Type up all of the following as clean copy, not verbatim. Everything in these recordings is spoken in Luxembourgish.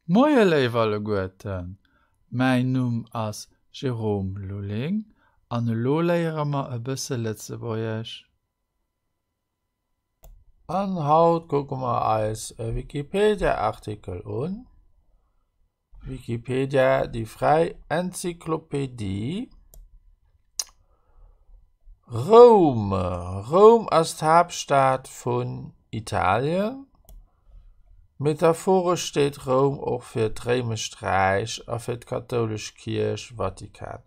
Moie léif alleguerten, mäin Numm ass Jérôme Lulling an elo léiere mer e bësse Lëtzebuergesch. An haut kucke mer eis e Wikipedia-Artikel un, Wikipedia, déi fräi Enzyklopedie. Roum Roum ass d'Haaptstad vun Italien. Metaphoresch steet Roum och fir d'Réimescht Räich a fir d'kathoulesch Kierch, Vatikan.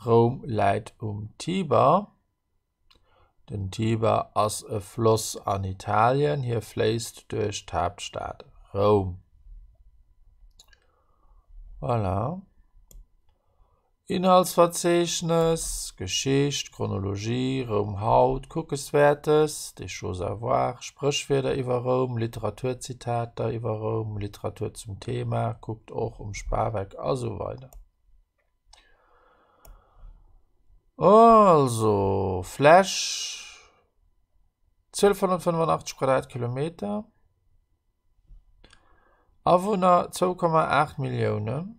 Roum läit um Tiber. Den Tiber ass e Floss an Italien. Hie fléisst duerch d'Haaptstad Roum. Voilà. Inhaltsverzeechnes, Geschicht, Chronologie, Roum haut, Kuckeswäertes, des choses à voir, Spréchwierder iwwer Roum, Literaturzitater iwwer Roum, Literatur zum Thema, kuckt och um Spaweck a sou weider. Also, Fläch 1285 Quadratkilometer, Awunner 2,8 Milliounen.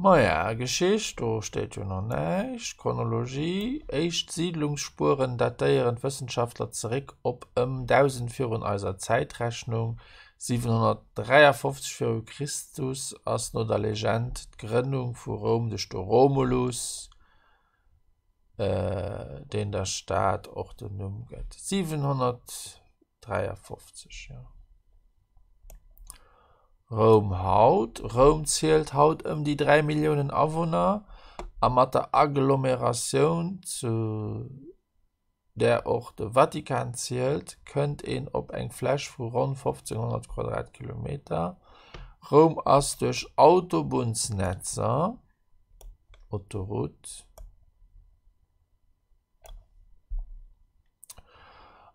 Maja, Geschicht, do steet jo nach näischt. Chronologie, Éischt Siidlungsspueren datéieren d'Wëssenschaftler zeréck op ëm 1000 virun eiser Zäitrechnung. 753 viru Christus ass no der Legend d'Grënnung vu Roum duerch de Romulus, deen der Stad och den Numm gëtt. 753, jo. Roum haut, Roum zielt haut ëm déi 3 Milliounen Awunner a mat der Agglomeratioun, zu där och de Vatikan zielt, kënnt een op eng Fläch vu ronn 1.500 Quadratkilometer. Roum ass duerch Autobunnsnetzer, Autoroute,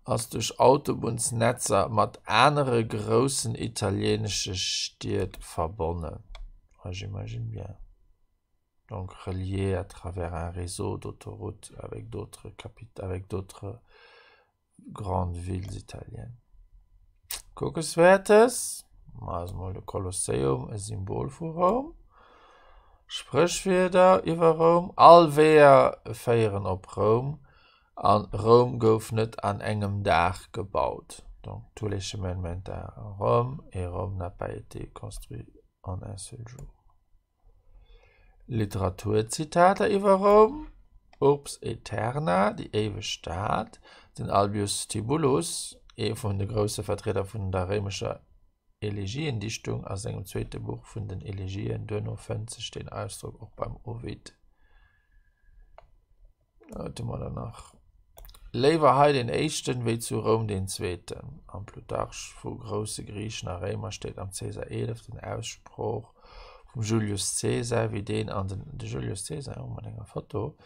Ass duerch Autobunnsnetzer mat anere groussen italieenesche Stied verbonnen. Ah, j'imagine bien. Donc relié à travers un réseau d'autoroutes avec d'autres avec d'autres grandes villes italiennes. Kuckeswäertes, Ma ass mol de Kolosseum e Symbol vu Roum. Spréchwierder iwwer Roum, All Weeër féieren op Roum an Roum gouf net an engem Dag gebaut. Donc tous les chemins mènent à Rome et Rome n'a pas été construit en un seul jour. Literaturzitater iwwer Roum, Urbs aeterna, déi éiweg Stad, den Albius Tibullus, ee vun de grousse Vertrieder vun der réimescher Elegiendichtung, a sengem zweete Buch vun den Elegien, duerno fënnt sech deen Ausdrock och beim Ovid. Wat hu mer dann nach? Léiwer hei deen éischten, wéi zu Roum deen zweeten. Am Plutarch vu grousse Griichen a Réimer steet am Caesar 11 den Aussprooch vum Julius Caesar, wéi deen an den, de Julius Caesar, oh, mat enger Foto,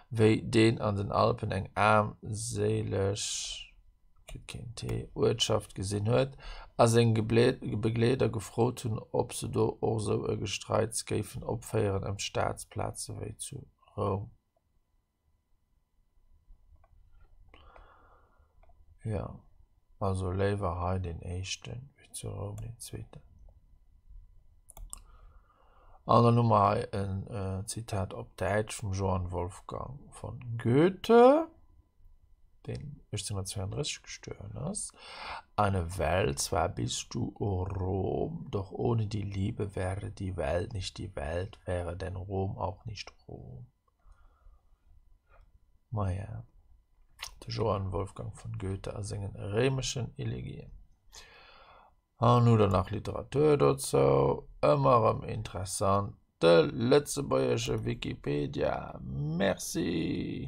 wéi deen an den Alpen eng aarmséileg, kritt keen T, Uertschaft gesinn huet a seng Begleeder gefrot hunn, ob se do och sou e Gestreits géifen opféieren ëm d'Staatsplaze wéi zu Roum. Jo, also léiwer hei deen éischten wéi zu Roum deen zweeten. An dann hu mer hei en Zitat op Däitsch vum Johann Wolfgang von Goethe, deen 1832 gestuerwen ass, Eine Welt, zwar bist du, o Rom, doch ohne die Liebe wäre die Welt nicht die Welt, wäre denn Rom auch nicht Rom. Maja, de Johann Wolfgang von Goethe a sengen réimeschen Elegien. An hu der nach Literatur dozou, ëmmer erëm interessant, de lëtzebuergesche Wikipedia. Merci!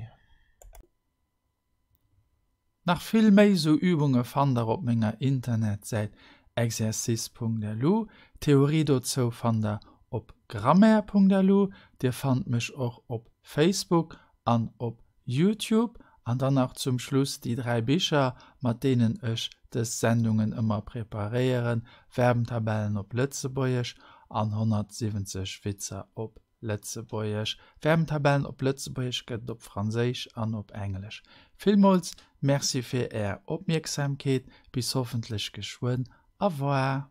Nach vill méi sou Übunge fannt der op menger Internetsäit exercice.lu. D'Theorie dozou fannt der op grammaire.lu. Dir fannt mech och op Facebook an op Youtube. An dann nach zum Schluss déi 3 Bicher, mat deenen ech dës Sendungen ëmmer preparéieren, Verbentabellen op Lëtzebuergesch an 170 Witzer op. Lëtzebuergesch. Verbentabellen op Lëtzebuergesch gëtt et op Franséisch an op Englesch. Villmools Merci fir Är Opmierksamkeet. Bis hoffentlech geschwënn. Au revoir.